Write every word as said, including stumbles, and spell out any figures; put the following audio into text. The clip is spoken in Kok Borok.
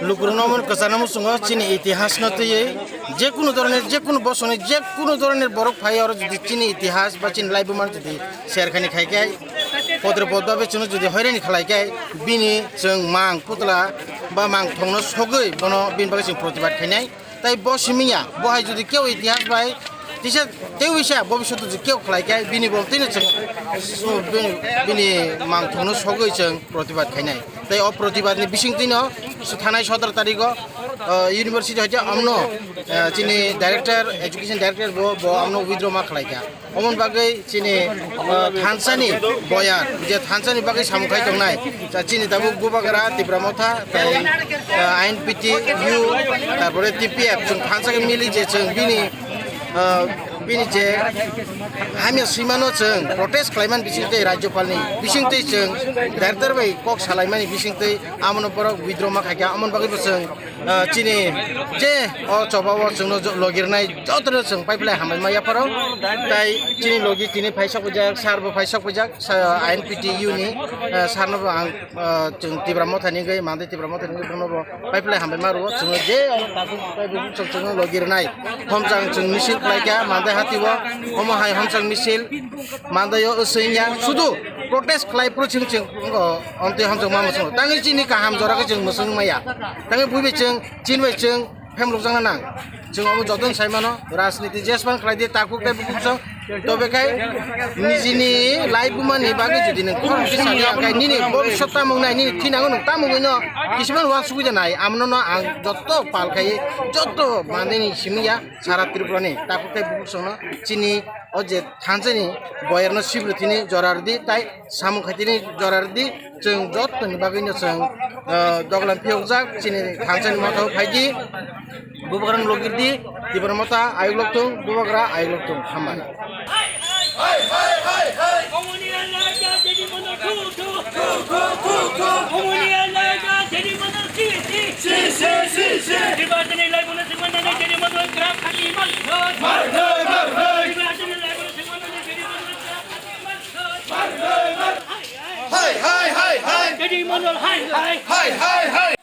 Lukurokno omo kwchangma muchungo chini itihasno twiwi jekunu dhoroner, jekunu bosongni jekunu dhoroner borok phai oro jodi chini itihas ba chini laibuma jodi share khaini khai khe, podre podba bai chwngno jodi hoirani khlai khe, bini chwng mang putla ba mang thongno sogwi bono bini bagwi chwng protibad khainai. Tai bo simi ya, bo hai jodi keu itihas bai tisa tei wisa bobiswt jodi keu khlai khe bini bo tino chwng bini, bini mang thongno sogwi chwng protibad khainai. Tai o protibad ni bising tino thanai sotoro tarikh o, uh, university hoite amno, uh, chini director, education director bo, bo amno withdraw ma khlai kha. Omon bagwi chini, uh, thansani boyar, je thansani bagwi samung khai tongnai, chini tabuk Bubagra, Tipra Motha, tai, uh, I N P T U, tarpore T P F, chwng thansa khe mili je chwng bini, uh, bini je hamya swimano chwng protest khlaimani bisingtwi, Rajyapalni bisingtwi chwng director bai kok salaimani bisingtwi amono borok withdraw ma khaikha, amon bagwi bo chwng, ah, chini je o choba o chwngno jo-, logirnai jotono chwng paiphlai hambai ma yapharo. Tai chini logi tini phaisok phaijak, sir bo phaisok phaijak, sa-, I N P T U ni, ah, sir no bo ang, ah, chwng Tipra Motha ni wngwi, Mandai Tipra Motha ni wngwi bono bo paiphlai hambai ma rwo. Chwngno je o takhuk tei bukhuk chwng chwngno logirnai homchang chwng misil khlaikha Mandai hati o, omo hai homchang misil Mandai o swngya, sudu protest khlai phuru chwng chwng, o, omtwi hamjak ma mwswngo. Tangwi chini kaham jora khe chwng mwswng maya. Tangwi bui bai chwng, chini bai chwng, phem rwjakna nang. Chwng omo jotono sai mano, rajniti jespan khlai di, takhuk tei bukhuk chwng. Tobe khai nijini laibuma ni bagwi jodi nwng khorang khe sadi, ang khai nini bobiswt tamung nai, nini thinango nwng tamungwi no kisimano uansugwi da nai. Amno no ang joto pal khai, joto manwi ni simi ya, sara Tripura ni takhuk tei bukhuk chwngno chini o je thansani boyarno sibruthini jora rwdi, tai samung khaitini jora rwdi, chwng jottoni bagwino chwng, ah, doglam phiyokjak, chini thansani motha o phaidi, Bubagrano logirdi, Tipra Motha ayuk lokthung, Bubagra ayuk lokthung, hambai. Hai, hai, hai, hai. Hai, hai, hai.